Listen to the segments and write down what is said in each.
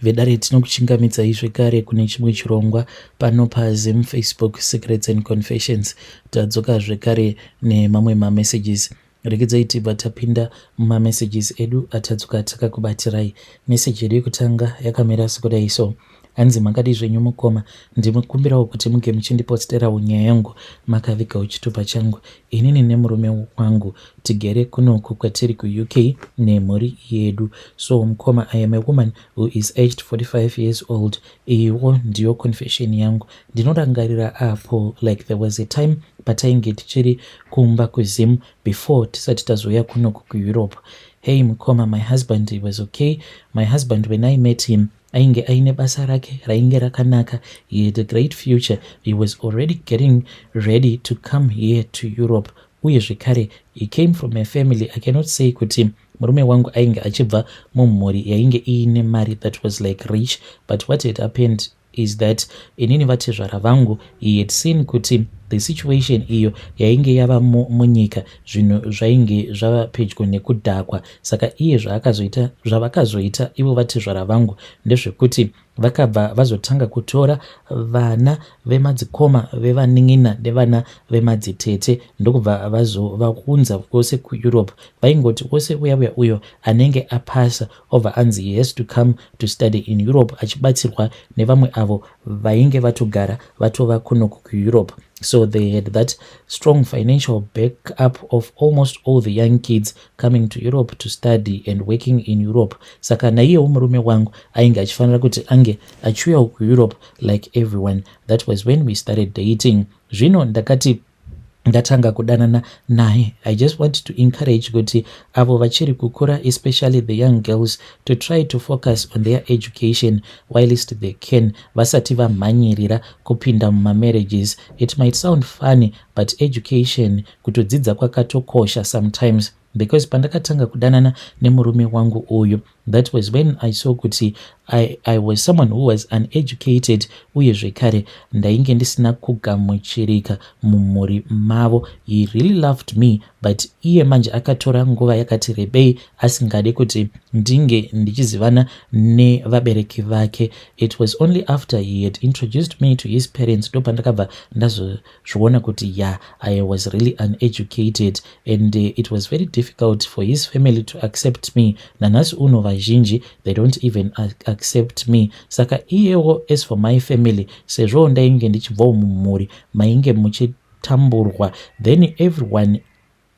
Vedare, tinokuchingamidzai zvekare kune chimwe chirongwa pano paZim Facebook Secrets and Confessions. Tadzoka zvekare nemamwe mamessages. Regedzai tibva tapinda mumamessages edu atadzoka takakubatirai. Meseji yedu yekutanga yakamira sekudai so. Hanzi, "Makadi zvenyu mukoma? Ndinokumbirawo kuti muge muchindiposterawo nyaya yangu makavigawo chitupa changu. Inini nemurume wangu tigere kunoku kwatiri kuUK nemhuri yedu. So mukoma, I am a woman who is aged 45 years old. Iyiwo ndiyo confession yangu. Ndinorangarira apo like there was a time patainge tichiri kumba kuZim before tisati tazouya kunoku kuEurope. Hey mukoma, my husband, he was okay. My husband, when I met him, ainge aine basa rake rainge rakanaka. He had a great future. He was already getting ready to come here to Europe. Uye zvekare he came from a family, I cannot say kuti murume wangu ainge achibva mumhuri yainge iine mari that was like rich, but what had happened is that inini vatezvara vangu, he had seen kuti the situation iyo yainge yava munyika, zvinhu zvainge zvava pedyo nekudhakwa. Saka iye zvaakazoita, zvavakazoita ivo vatezvara vangu ndezvekuti vakabva vazotanga kutora vana vemadzikoma, vevanin'ina nevana vemadzitete, ndokubva vazovaunza vose kuEurope. Vaingoti wose uya uya uyo anenge apasa obva anzi he has to come to study in Europe, achibatsirwa nevamwe avo vainge vatogara vatova kunoku kuEurope. So they had that strong financial backup of almost all the young kids coming to Europe to study and working in Europe. Saka naiyewo murume wangu ainge achifanira kuti ange achiuyawo kuEurope like everyone. That was when we started dating. Zvino ndakati ndatanga kudanana naye, I just want to encourage kuti avo vachiri kukura, especially the young girls, to try to focus on their education whilst they can, vasati vamhanyirira kupinda mumamarriages. It might sound funny, but education, kutodzidza kwakatokosha sometimes, because pandakatanga kudanana nemurume wangu uyu, that was when I saw kuti I was someone who was uneducated, uye zvekare ndainge ndisina kugamuchirika mumhuri mavo. He really loved me, but iye manje akatora nguva yakati rebei asingadi kuti ndinge ndichizivana nevabereki vake. It was only after he had introduced me to his parents ndo pandakabva ndazozviona kuti yeah, I was really uneducated and it was very difficult for his family to accept me. Nanhasi uno vazhinji, they don't even accept me. Saka iyewo, as for my family, sezvo ndainge ndichibvawo mumhuri mainge muchitamburwa, then everyone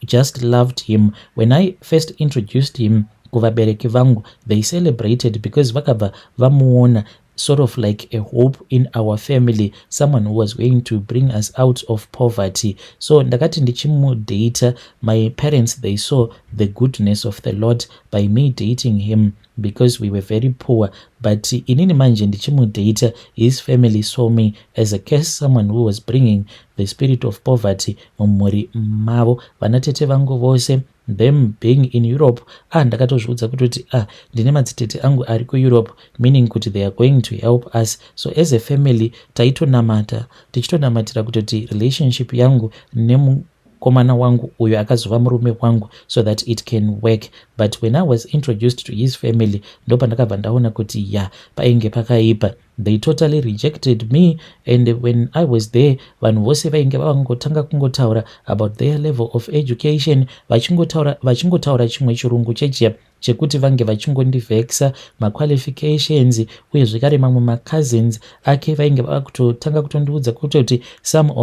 just loved him. When I first introduced him kuvabereki vangu, they celebrated because vakabva vamuona sort of like a hope in our family, someone who was going to bring us out of poverty. So ndakati ndichimudata, my parents, they saw the goodness of the Lord by me dating him, because we were very poor. But inini manje ndichimudata, his family saw me as a case, someone who was bringing the spirit of poverty mumhuri mavo. Vanatete vangu vose, them being in Europe, ah, ndakatozviudza kutoti, ah, ndine madzitete angu ari kuEurope, meaning kuti they are going to help us. So as a family taitonamata, tichitonamatira kutoti relationship yangu nemukomana wangu uyo akazova murume wangu, so that it can work. But when I was introduced to his family, ndo pandakabva ndaona kuti ya, painge pakaipa. They totally rejected me, and when I was there, vanhu vose vainge vavangotanga kungotaura about their level of education, vachingotaura chimwe chirungu chechiya chekuti vange vachingondivhekisa maqualifications. Uye zvekare mamwe macousins ake vainge vava kutotanga kutondiudza kutoti some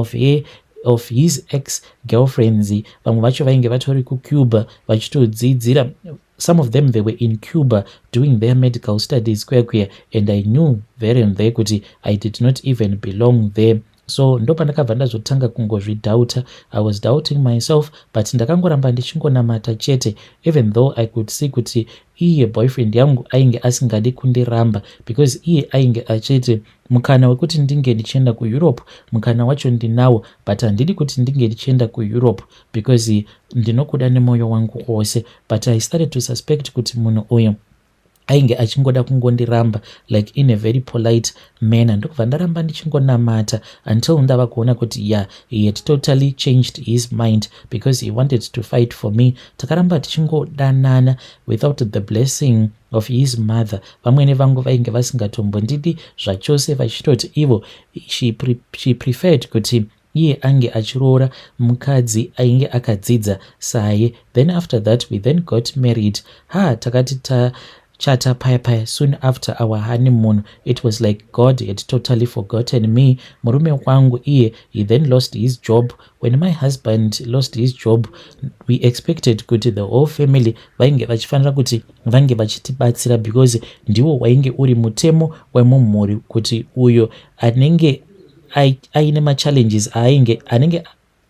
of his ex girlfriends, vamwe vacho vainge vatori kuCuba vachitodzidzira. Some of them, they were in Cuba doing their medical studies kwekwe, and I knew very and there kuti I did not even belong there. So ndo pandakabva ndazotanga kungozvidoubta. I was doubting myself, but ndakangoramba ndichingonamata chete, even though I could see kuti iye boyfriend yangu ainge asingadi kundiramba, because iye ainge achiti mukana wekuti ndinge ndichienda kuEurope, mukana wacho ndinawo, but handidi kuti ndinge ndichienda kuEurope because ndinokuda nemwoyo wangu wose. But I started to suspect kuti munhu uyu Ainge achingoda kungondiramba like in a very polite manner. Ndokubva ndaramba ndichingonamata until ndava kuona kuti, yeah, he had totally changed his mind because he wanted to fight for me. Takaramba tichingodanana without the blessing of his mother. Vamwene vangu vainge vasingatombondidi zvachose, vachitoti ivo she preferred kuti iye ange achiroora mukadzi ainge akadzidza saye. Then after that we then got married. Ha, takati tachata paya paya, soon after our honeymoon, it was like God had totally forgotten me. Murume wangu iye, he then lost his job. When my husband lost his job, we expected kuti the whole family vainge vachifanira kuti vange vachitibatsira, because ndiwo wainge uri mutemo wemumhuri kuti uyo anenge aine machallenges aainge anenge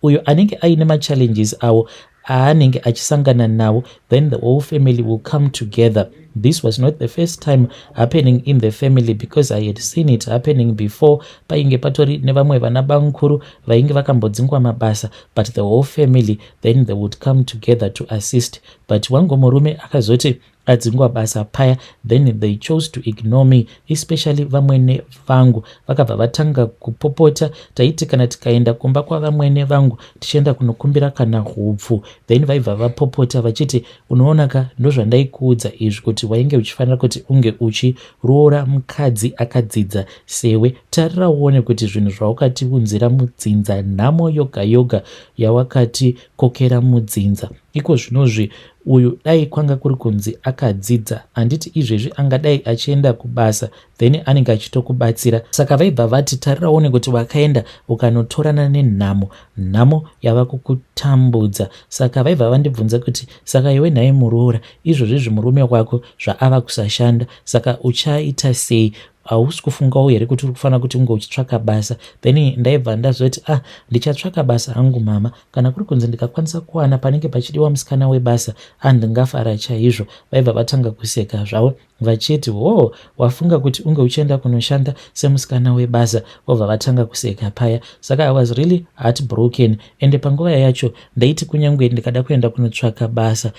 uyo anenge aine machallenges awo aanenge achisangana nawo, then the whole family will come together. This was not the first time happening in the family, because I had seen it happening before. Painge patori nevamwe vana bamukuru vainge vakambodzingwa mabasa, but the whole family, then they would come together to assist. But wangu murume akazoti adzingwa basa paya, then they chose to ignore me, especially vamwene vangu. Vakabva vatanga kupopota. Taiti kana tikaenda kumba kwavamwene vangu tichienda kunokumbira kana hupfu, then vaibva vapopota vachiti, "Unoona ka, ndozvandaikuudza izvi kuti wainge uchifanira kuti unge uchiroora mukadzi akadzidza sewe. Tarira uone kuti zvinhu zvawakatiunzira mudzinza, nhamo yoga yoga yawakatikokera mudzinza iko zvinozvi. Uyu dai kwanga kuri kunzi akadzidza, handiti izvezvi angadai achienda kubasa, then anenge achitokubatsira?" Saka vaibva vati, "Tarira uone kuti wakaenda ukanotorana nenhamo, nhamo yava kukutambudza." Saka vaibva vandibvunza kuti, "Saka iwe nhai muroora, izvozvizvi murume wako zvaava kusashanda, saka uchaita sei? Hausi kufungawo here kuti uri kufanira kuti unge uchitsvaka basa?" Then ndaibva ndazoti, "Ah, ndichatsvaka basa hangu mama. Kana kuri kunzi ndikakwanisa kuwana panenge pachidiwa musikana webasa, handingafara chaizvo." Vaibva vatanga kuseka zvavo vachiti, "Ho, wafunga kuti unge uchienda kunoshanda semusikana webasa?" Vobva vatanga kuseka paya. Saka I was really heart broken. Ende panguva yacho ndaiti kunyange ndikada kuenda kunotsvaka basa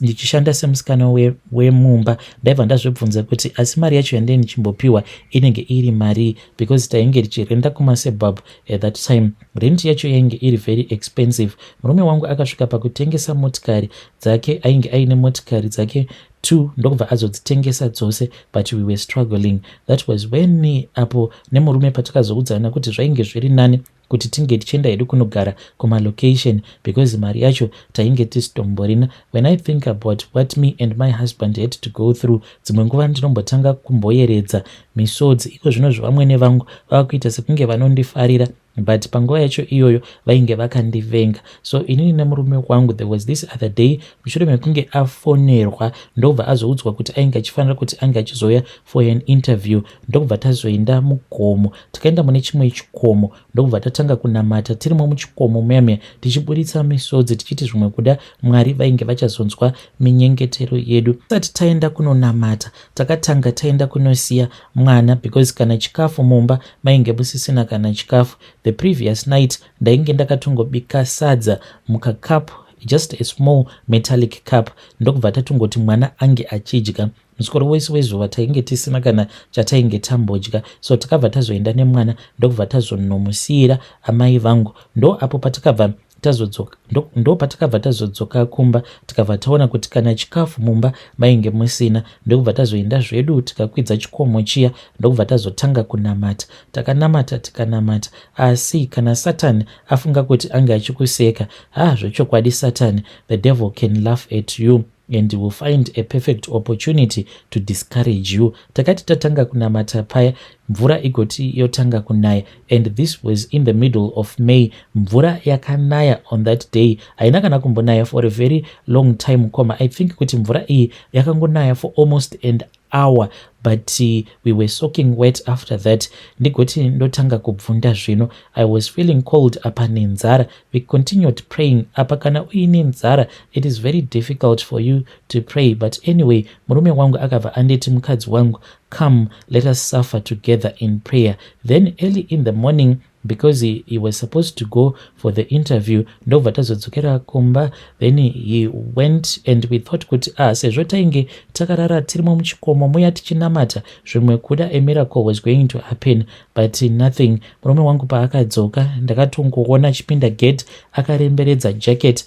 ndichishanda semusikana wemumba, ndaibva ndazvibvunza kuti asi mari yacho yandei ndichimbopiwa inenge iri mari, because tainge tichirenda kumasuburb at that time. Rent yacho yainge iri very expensive. Murume wangu akasvika pakutengesa motikari dzake. Ainge aine motikari dzake two, ndokubva azodzitengesa dzose, but we were struggling. That was when apo nemurume patakazoudzana kuti zvainge zviri nani kuti tinge tichienda hedu kunogara kumalocation, because mari yacho tainge tisitomborina. When I think about what me and my husband had to go through, dzimwe nguva ndinombotanga kumboyeredza misodzi. Iko zvino zvavamwene vangu vava kuita sekunge vanondifarira, but panguva yacho iyoyo vainge vakandivenga. So inini nemurume wangu, there was this other day, mushure mekunge afonerwa, ndobva azoudzwa kuti ainge achifanira kuti ange achizouya for an interview, ndokubva tazoenda mugomo. Takaenda mune chimwe chikomo, ndokubva tatanga kunamata tirimo muchikomo muyamya, tichiburitsa misodzi, tichiti zvimwe kuda Mwari vainge vachazonzwa minyengetero yedu. Tisati taenda kunonamata, takatanga taenda kunosiya mwana, because kana chikafu mumba mainge musisina kana chikafu. The previous night ndainge ndakatongobika sadza mukakapu, just a small metallic cup, ndokubva tatongoti mwana ange achidya. Muswero wese wezuva tainge tisina kana chatainge tambodya. So takabva tazoenda nemwana, ndokubva tazonomusiyira amai vangu. Ndo apo patakabva tazodzoka, ndo patakabva tazodzoka kumba, tikabva taona kuti kana chikafu mumba mainge musina. Ndokubva tazoenda zvedu, tikakwidza chikomo chiya, ndokubva tazotanga kunamata. Takanamata, tikanamata, asi kana Satani afunga kuti ange achikuseka, ha, zvechokwadi Satani, the devil can laugh at you and will find a perfect opportunity to discourage you. Takati tatanga kunamata paya, mvura igoti yotanga kunaya, and this was in the middle of May. Mvura yakanaya on that day haina kana kumbonaya for a very long time koma. I think kuti mvura iyi yakangonaya for almost an hour, but we were soaking wet after that. Ndigoti ndotanga kubvunda zvino. I was feeling cold, apa nenzara. We continued praying. Apa kana uine nzara, it is very difficult for you to pray. But anyway, murume wangu akabva anditi, "Mukadzi wangu, come, let us suffer together in prayer." Then early in the morning Because he was supposed to go for the interview, ndobva tazodzokera kumba. Then he went and we thought kuti, ah, sezvo tainge takarara tirimo muchikomo muya tichinamata, zvimwe kuda a miracle was going to happen, but nothing. Murume wangu paakadzoka, ndakatongoona achipinda gate akaremberedza jacket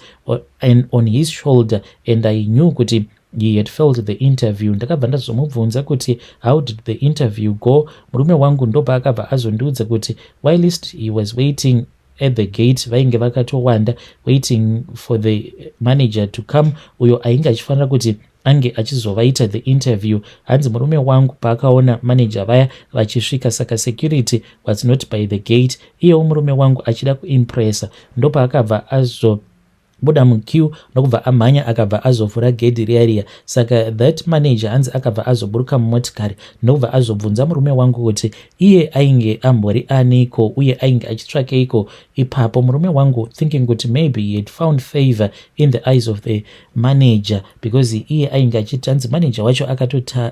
and on his shoulder, and I knew kuti he had failed the interview. Ndakabva ndazomubvunza kuti, "How did the interview go?" Murume wangu ndopaakabva azondiudza kuti whilst he was waiting at the gate, vainge vakatowanda waiting for the manager to come, uyo ainge achifanira kuti ange achizovaita the interview. Hanzi murume wangu paakaona manager vaya vachisvika, saka security was not by the gate, iyewo murume wangu achida kuimpressa, ndopaakabva azo buda muqueue, ndokubva amhanya, akabva azovhura gedhi riya riya. Saka that manager, hanzi akabva azoburuka mumotikari, ndokubva azobvunza murume wangu kuti iye ainge ambori aniko uye ainge achitsvakeiko ipapo. Murume wangu, thinking kuti maybe he had found favor in the eyes of the manager, because iye ainge achiti, hanzi manager wacho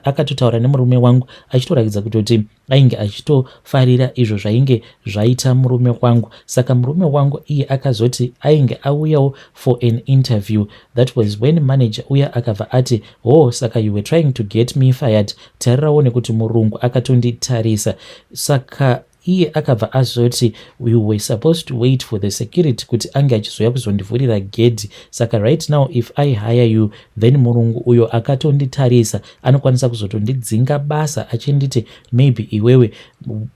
akatotaura nemurume wangu achitoratidza kutoti ainge achitofarira izvo zvainge zvaita murume wangu. Saka murume wangu iye akazoti ainge auyawo for an interview. That was when manager uya akabva ati, "Oh, saka you were trying to get me fired? Tarirawo nekuti murungu akatonditarisa." Saka iye akabva azoti, "We were supposed to wait for the security kuti ange achizoya kuzondivhurira gedhi. Saka right now, if I hire you, then murungu uyo akatonditarisa anokwanisa kuzotondidzinga basa achinditi maybe iwewe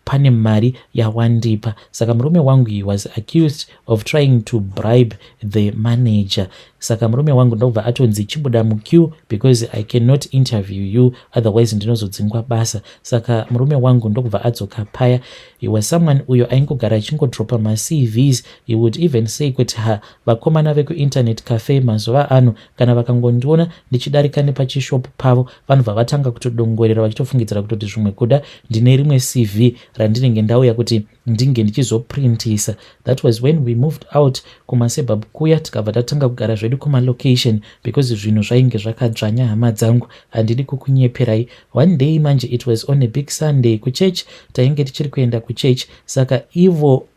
pane mari yawandipa." Saka murume wangu, he was accused of trying to bribe the manager. Saka murume wangu ndobva atonzi, "Chibuda muqueue because I cannot interview you, otherwise ndinozodzingwa basa." Saka murume wangu ndokubva adzoka paya. He was someone uyo aingogara achingodropa maCVs. He would even say kuti, "Ha, vakomana vekuinternet cafe mazuva ano, kana vakangondiona ndichidarika nepachishopu pavo, vanobva vatanga kutodongorera vachitofungidzira kutoti zvimwe kuda ndine rimwe CV randinenge ndauya kuti ndinge ndichizoprintisa." That was when we moved out kumasuburbs kuya, tikabva tatanga kugara zvedu kumalocation because zvinhu zvainge zvakadzvanya. Hama dzangu, handidi kukunyeperai. One day manje, it was on a big Sunday, kuchurch tainge tichiri kuenda kuchurch. Saka ivo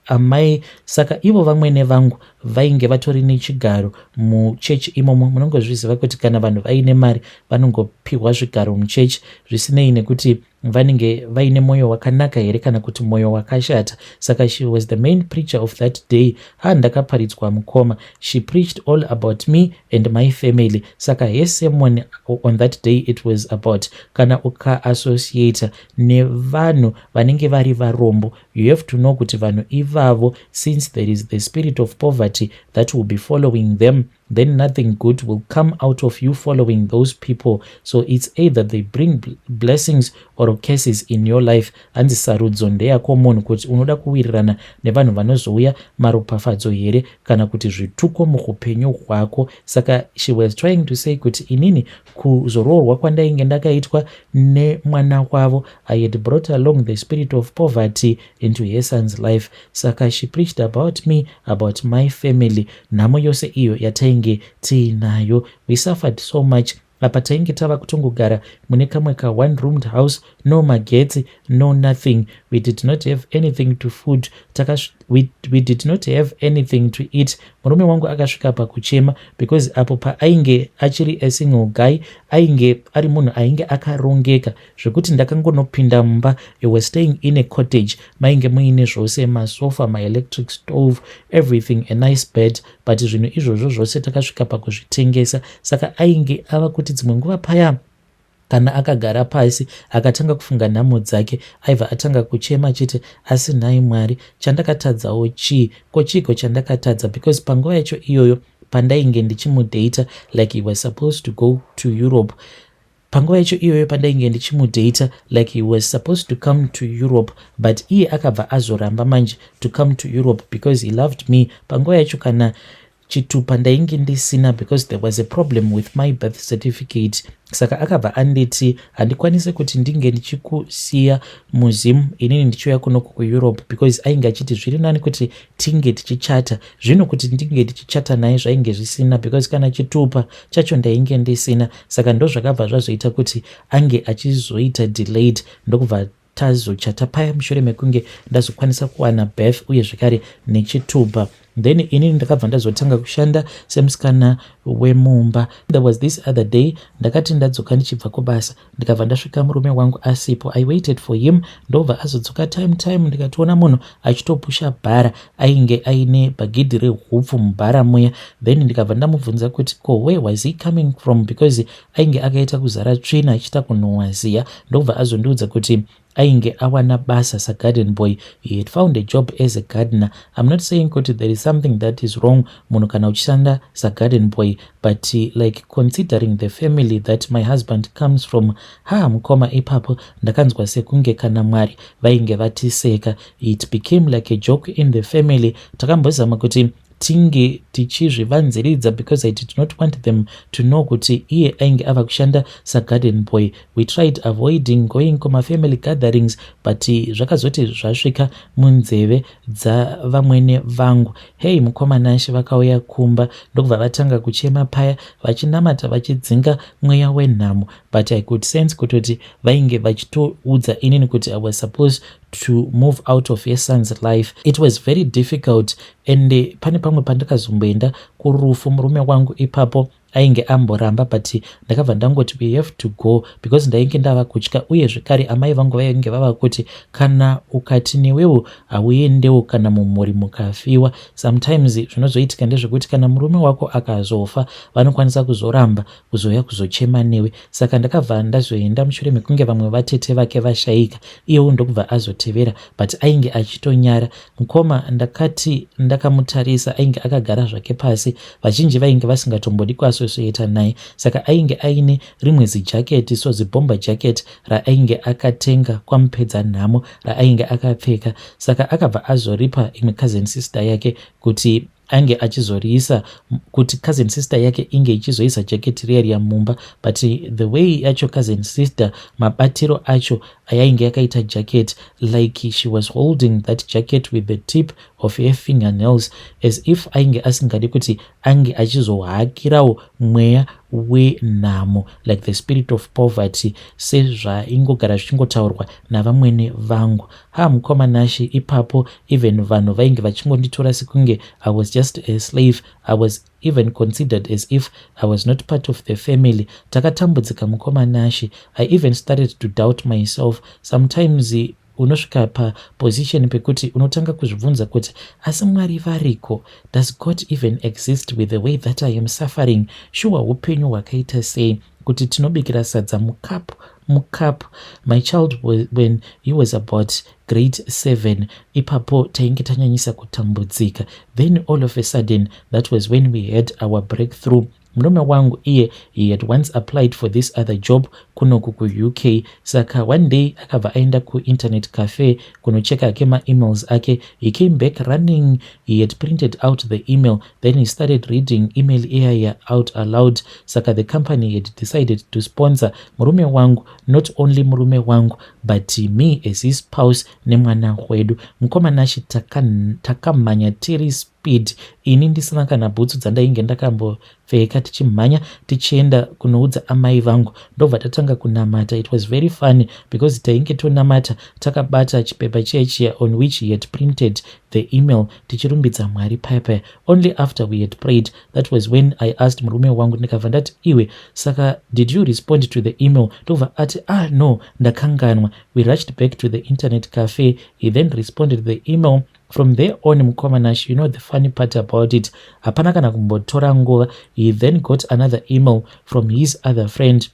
amai, saka ivo vamwene vangu vainge vatori nechigaro muchechi imomo. Munongozviziva kuti kana vanhu vaine mari, vanongopiwa zvigaro muchechi, zvisinei nekuti vanenge vaine mwoyo wakanaka here kana kuti mwoyo wakashata. Saka she was the main preacher of that day. Ha, ndakaparidzwa, mukoma. She preached all about me and my family. Saka her sermon on that day, it was about kana ukaassociata nevanhu vanenge vari varombo, you have to know kuti vanhu ivavo, since there is the spirit of poverty that will be following them, then nothing good will come out of you following those people. So it's either they bring blessings or curses in your life. Hanzi sarudzo ndeyako munhu, kuti unoda kuwirirana nevanhu vanozouya maropafadzo here kana kuti zvituko muupenyu hwako. Saka she was trying to say kuti inini, kuzoroorwa kwandainge ndakaitwa nemwana wavo, I had brought along the spirit of poverty into her son's life. Saka she preached about me, about my family, nhamo yose iyo yatainge tiinayo. We suffered so much. Apa tainge tava kutongogara mune kamwe ka one roomed house, no magetsi, no nothing. We did not have anything to food. We did not have anything to eat. Murume wangu akasvika pakuchema because apo paainge achiri a single guy, ainge ari munhu ainge akarongeka zvekuti ndakangonopinda mumba. He was staying in a cottage, mainge muine zvose, masofa, maelectric stove, everything, a nice bed, but zvinhu izvozvo zvose takasvika pakuzvitengesa. Saka ainge ava kuti dzimwe nguva paya kana akagara pasi akatanga kufunga nhamo dzake, aibva atanga kuchema achiti, "Asi nhai Mwari, chandakatadzawo chii? Ko chiiko chandakatadza?" Because panguva yacho iyoyo pandainge ndichimudhata, like he was supposed to go to Europe, panguva yacho iyoyo pandainge ndichimudhata, like he was supposed to come to Europe, but iye akabva azoramba manje to come to Europe because he loved me. Panguva yacho kana chitupa ndainge ndisina because there was a problem with my birth certificate. Saka akabva anditi, "Handikwanisi kuti ndinge ndichikusiya muZim, inini ndichiuya kunoku kuEurope," because ainge achiti zviri nani kuti tinge tichichata. Zvino kuti ndinge ndichichata naye zvainge zvisina because kana chitupa chacho ndainge ndisina. Saka ndo zvakabva zvazoita kuti ange achizoita delayed, ndokubva Tazochata paya mushure mekunge ndazokwanisa kuwana birth uye zvekare nechitupa. Then inini ndakabva ndazotanga kushanda semusikana wemumba. There was this other day, ndakati ndadzoka ndichibva kubasa, ndikabva ndasvika murume wangu asipo. I waited for him, ndobva azodzoka time time, ndikatoona munhu achitopusha bhara, ainge aine bhagidhi rehupfu mubhara muya. Then ndikabva ndamubvunza kuti ko where was he coming from, because ainge akaita kuzara tsvina, achiita kunhuhwa ziya. Ndobva azondiudza kuti ainge awana basa sagarden boy. He had found a job as a gardener. I'm not saying kuti there is something that is wrong munhu kana uchishanda sagarden boy, but like, considering the family that my husband comes from, ha, mukoma, ipapo ndakanzwa sekunge kana Mwari vainge vatiseka. It became like a joke in the family. Takambozama kuti tinge tichizvivanziridza because I did not want them to know kuti iye ainge ava kushanda sagarden boy. We tried avoiding going kumafamily gatherings, but zvakazoti zvasvika munzeve dzavamwene vangu, hei, mukoma Nashe, vakauya kumba, ndokubva vatanga kuchema paya, vachinamata, vachidzinga mweya wenhamo. But I could sense kutoti vainge vachitoudza inini kuti I was supposed to move out of her son's life. It was very difficult, and pane pamwe pandakazomboenda kurufu, murume wangu ipapo ainge amboramba, but ndakabva ndangoti we have to go because ndainge ndava kutya. Uye zvekare amai vangu vainge vava kuti kana ukati newewo hauendewo kana mumhuri mukafiwa, sometimes zvinozoitika ndezvekuti kana murume wako akazofa, vanokwanisa kuzoramba kuzouya kuzochema newe. Saka ndakabva ndazoenda mushure mekunge vamwe vatete vake vashayika, iyewo ndokubva azotevera, but ainge achitonyara. Mukoma, ndakati ndakamutarisa, ainge akagara zvake pasi. Vazhinji vainge vasingatombodi kuassociata naye. Saka ainge aine rimwe zijaketi, so zibomber jacket raainge akatenga kwamupedza nhamo, raainge akapfeka. Saka akabva azoripa imwe cousin sister yake kuti ange achizoriisa, kuti cousin sister yake inge ichizoisa jaketi riya riya mumba. But the way yacho cousin sister, mabatiro acho ayainge yakaita jacket, like she was holding that jacket with the tip of her fingernails, as if ainge asingadi kuti ange achizohakirawo mweya wenhamo, like the spirit of poverty, sezvaingogara zvichingotaurwa navamwene vangu. Ha, mukoma Nashe, ipapo even vanhu vainge vachingonditora sekunge I was just a slave. I was even considered as if I was not part of the family. Takatambudzika, mukoma Nashe. I even started to doubt myself. Sometimes unosvika paposition pekuti unotanga kuzvibvunza kuti asi Mwari variko? Does God even exist with the way that I am suffering? Shuwa, upenyu hwakaita sei kuti tinobikira sadza mukapu mukapu? My child, when he was about grade 7, ipapo tainge tanyanyisa kutambudzika. Then all of a sudden, that was when we had our breakthrough. Murume wangu iye, he had once applied for this other job kunoku kuUK. Saka one day akabva aenda kuinternet cafe kunocheka ake maemails ake. He came back running. He had printed out the email, then he started reading email iyaya out aloud. Saka the company had decided to sponsor murume wangu, not only murume wangu but me as his spouse nemwana wedu. Mukoma Nashe, takamhanya tiri speed, ini ndisina kana bhutsu dzandainge ndakambopfeka, tichimhanya tichienda kunoudza amai vangu. Ndobva tatanga kunamata. It was very funny because tainge tonamata takabata chipepa chiya chiya on which he had printed the email, tichirumbidza Mwari paya paya. Only after we had prayed, that was when I asked murume wangu. Ndikabva ndati, "Iwe, saka did you respond to the email?" Ndobva ati, "Ah, no, ndakanganwa." We rushed back to the internet cafe. He then responded the email. From there on, mukoma Nash, you know the funny part about it, hapana kana kumbotora nguva, he then got another email from his other friend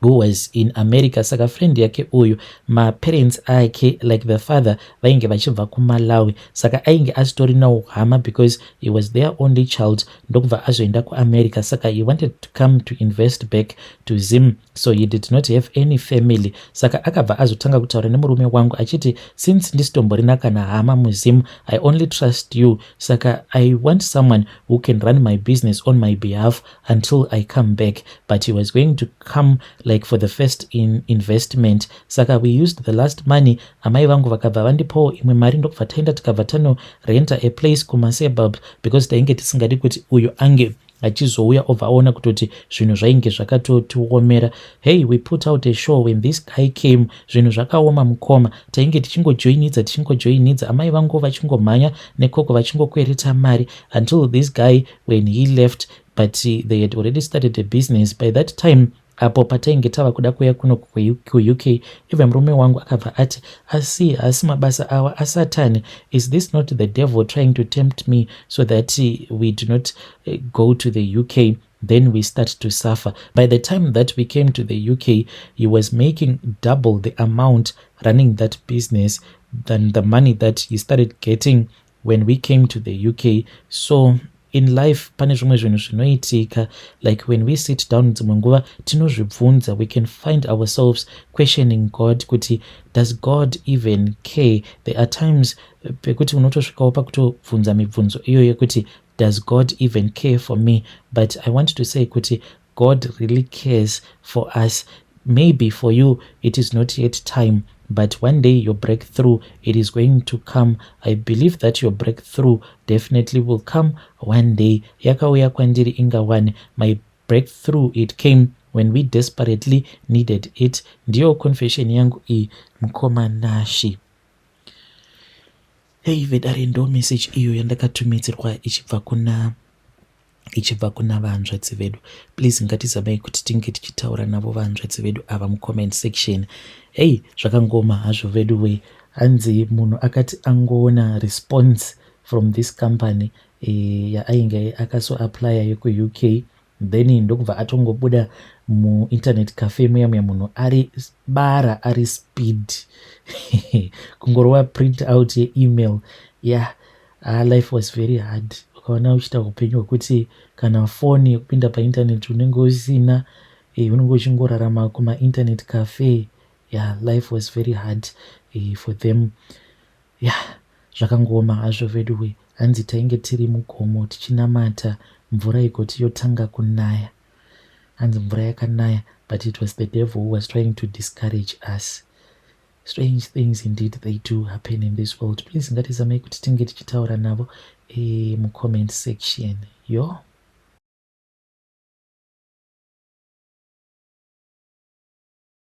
who was in America. Saka friend yake uyu, maparents ake, like the father, vainge vachibva kuMalawi. Saka ainge asitorinawo hama because he was their only child. Ndokubva azoenda kuAmerica. Saka he wanted to come to invest back to Zim, so he did not have any family. Saka akabva azotanga kutaura nemurume wangu achiti, "Since ndisitomborina kana hama muZim, I only trust you. Saka I want someone who can run my business on my behalf until I come back." But he was going to come like for the first in investment. Saka we used the last money. Amai vangu vakabva vandipawo imwe mari, ndokubva taenda, tikabva tanorenta a place kumasuburb because tainge tisingadi kuti uyu ange Achizouya obva aona kutoti zvinhu zvainge zvakatotiomera. Hey, we put out a show when this guy came. Zvinhu zvakaoma, mukoma. Tainge tichingojoinidza, tichingojoinidza, amai vangu vachingomhanya nekoko vachingokwereta mari until this guy, when he left, but they had already started a business by that time. Apo patainge tava kuda kuuya kuno kuUK, even murume wangu akabva ati, "Asi hasi mabasa awa asatani? Is this not the devil trying to tempt me so that we do not go to the UK? Then we start to suffer." By the time that we came to the UK, he was making double the amount running that business than the money that he started getting when we came to the UK. So in life pane zvimwe zvinhu zvinoitika, like when we sit down, dzimwe nguva tinozvibvunza, we can find ourselves questioning God kuti, does God even care? There are times pekuti unotosvikawo pakutobvunza mibvunzo iyoyo kuti, does God even care for me? But I want to say kuti God really cares for us. Maybe for you it is not yet time, but one day your breakthrough, it is going to come. I believe that your breakthrough definitely will come one day. Yakauya kwandiri inga one. My breakthrough, it came when we desperately needed it. Ndiyo confession yangu iyi, mukoma Nashi. Hei vedare, ndo message iyo yandakatumidzirwa ichibva kuna vanzvadzi vedu. Please, ngatizamai kuti tinge tichitaura navo vanzvadzi vedu ava mucomment section. Hei, zvakangoma hazvo vedu wei. Hanzi munhu akati angoona response from this company yaainge akasoapplya yekuUK, then ndokubva atongobuda muinternet cafe muya muya, munhu ari bara, ari speed, kungorova print out yeemail. Yeah, life was very hard. Ukaona uchiita upenyu hwekuti kana foni yekupinda painternet unenge usina, unenge uchingorarama kumainternet cafe. Yeah, life was very hard for them. Yeah, zvakangoma hazvo veduwe. Hanzi tainge tiri mugomo tichinamata, mvura igoti yotanga kunaya. Hanzi mvura yakanaya, but it was the devil who was trying to discourage us. Strange things indeed, they do happen in this world. Please, ngatizamai kuti tinge tichitaura navo mucomment section yo.